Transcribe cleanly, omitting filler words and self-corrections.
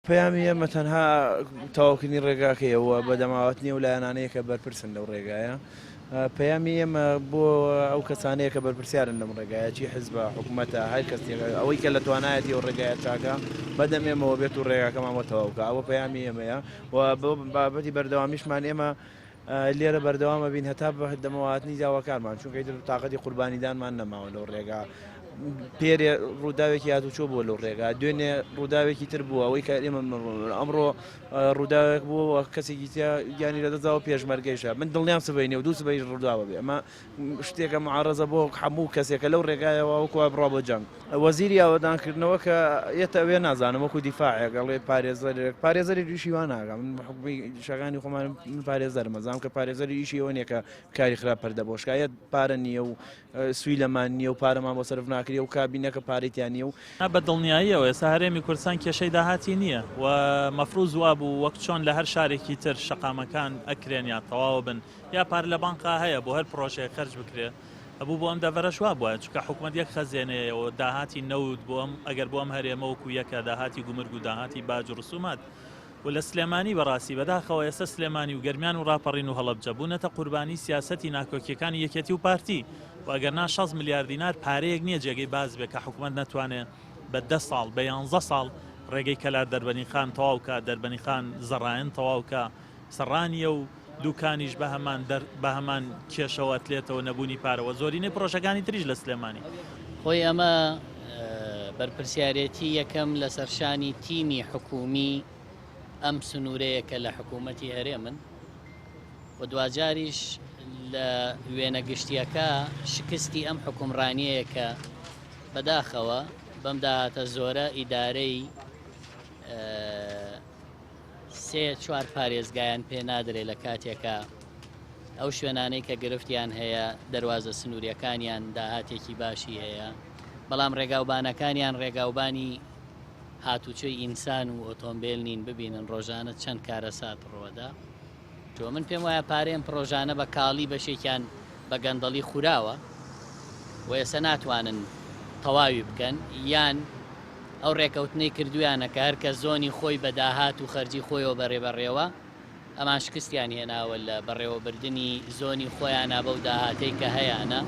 پەیامی ئێمە تەنها تەواوکردنی ڕێگاکەیە و بەدەماوەتنی ئەو لایەنانەیە کە بەرپرسن لەو ڕێگایە. پەیامی ئێمە بۆ ئەو کەسانەیە کە بەرپرسیارن لەم ڕێگایە، چی حزبە، حکومەتە، هەر کەسێک، ئەوەی کە لە توانایەتی ئەو ڕێگایە چاکە، بەدەم ئێمەوە بێت و ڕێگاکەمان بۆ تەواو بکا. ئەوە پەیامی ئێمەیە و بۆ بابەتی بەردەوامیشمان ئێمە لێرە بەردەوام ئەبین هەتا بە دەمەوەهاتنی داواکارمان، چونکە ئیتر تاقەتی قوربانیدانمان نەماوە لەو ڕێگا. پێرێ ڕووداوێکی هاتوچۆ بووە لەو ڕێگا، دوێنێ ڕووداوێکی تر بووە، ئەوەی کە ئێمە ئەمڕۆ ڕووداوێک بووە و کەسێکی تیا گیانی لەدەستداوە پێشمەرگەیشە. من دڵنیام سبەینێ و دوو سبەیش ڕووداوە بێ. ئەمە شتێکە معارەزە بۆ هەموو کەسێکە لەو ڕێگایەوە وەکو وایە بڕوا بۆ جەنگ. وەزیری ئاوەدانکردنەوە کە یەتە ئەوێ نازانم وەکو دیفاعێک ئەڵێ پارێزەرێک پارێزەری ئیشی وا ناکا. من بە حوکمی ئیشەکانی خۆمان من پارێزەرم ئەزانم کە پارێزەری ئیشی ئەوە نییە کە کاری خراپ پەردە بۆ شکا. یەت پارە نییە و سویلەمان نییە و پارەمان بۆ سەرف ناکرێ و کابینەکە پارەی تیا نییە و. نا بە دڵنیاییەوە ئێستا هەرێمی کوردستان کێشەی داهاتی نییە و مەفروز وابوو وەک چۆن لە هەر شارێکی تر شەقامەکان ئەکرێن یا تەواو بن یا پارە لە بانقا هەیە بۆ هەر پرۆژەیەک خەرج بکرێ ئەبوو بۆ ئەم دەڤەرەش وابوایە چونکە حکومەت یەک خەزێنەیە و داهاتی نەوت بۆ ئەم ئەگەر بۆ ئەم هەرێمە وەکو یەکە داهاتی گومرگ و داهاتی باج و ڕسومات و لە سلێمانی بەڕاستی بەداخەوە ئێستا سلێمانی و گەرمیان و ڕاپەڕین و هەڵەبجە بوونەتە قوربانی سیاسەتی ناکۆکیەکانی یەکێتی و پارتی و ئەگەر نا 60 ملیار دینار پارەیەک نییە جێگەی باس بێ کە حکومەت نەتوانێ بە دە ساڵ بە یانزە ساڵ ڕێگەی کەلار دەربەنیخان تەواو کا دەربەنیخان زەڕایەن تەواو کا سەڕانیە و دوکانیش بەهەمان دەر بەهەمان کێشەوە ئەتلێتەوە نەبوونی پارە وە زۆرینەی پڕۆژەکانی تریش لە سلێمانی. خۆی ئەمە بەرپرسیارێتی یەکەم لەسەر شانی تیمی حکومی ئەم سنوورەیە کە لە حکوومەتی هەرێمن و دواجاریش لە وێنە گشتیەکە شکستی ئەم حکومڕانیەیە کە بەداخەوە بەم داهاتە زۆرە ئیدارەی سێ چوار پارێزگایان پێ نادرێ لە کاتێکا ئەو شوێنانەی کە گرفتیان هەیە دەروازە سنووریەکانیان داهاتێکی باشی هەیە بەڵام ڕێگاوبانەکانیان ڕێگاوبانی هاتوچۆی ئینسان و ئۆتۆمبیل نین ببینن ڕۆژانە چەند کارەسات ڕوەدا تۆ من پێم وایە پارەی ئەم پڕۆژانە بە کاڵی بەشێکیان بە گەندەڵی خوراوە و ئێستا ناتوانن تەواوی بکەن یان ئەو ڕێکەوتنەی کردویانە کە هەرکەس زۆنی خۆی بە داهات و خەرجی خۆیەوە بەرێ بەڕێوە ئەمان شکستیان هێناوە لە بەڕێوەبردنی زۆنی خۆیانا بەو داهاتەی کە هەیانە.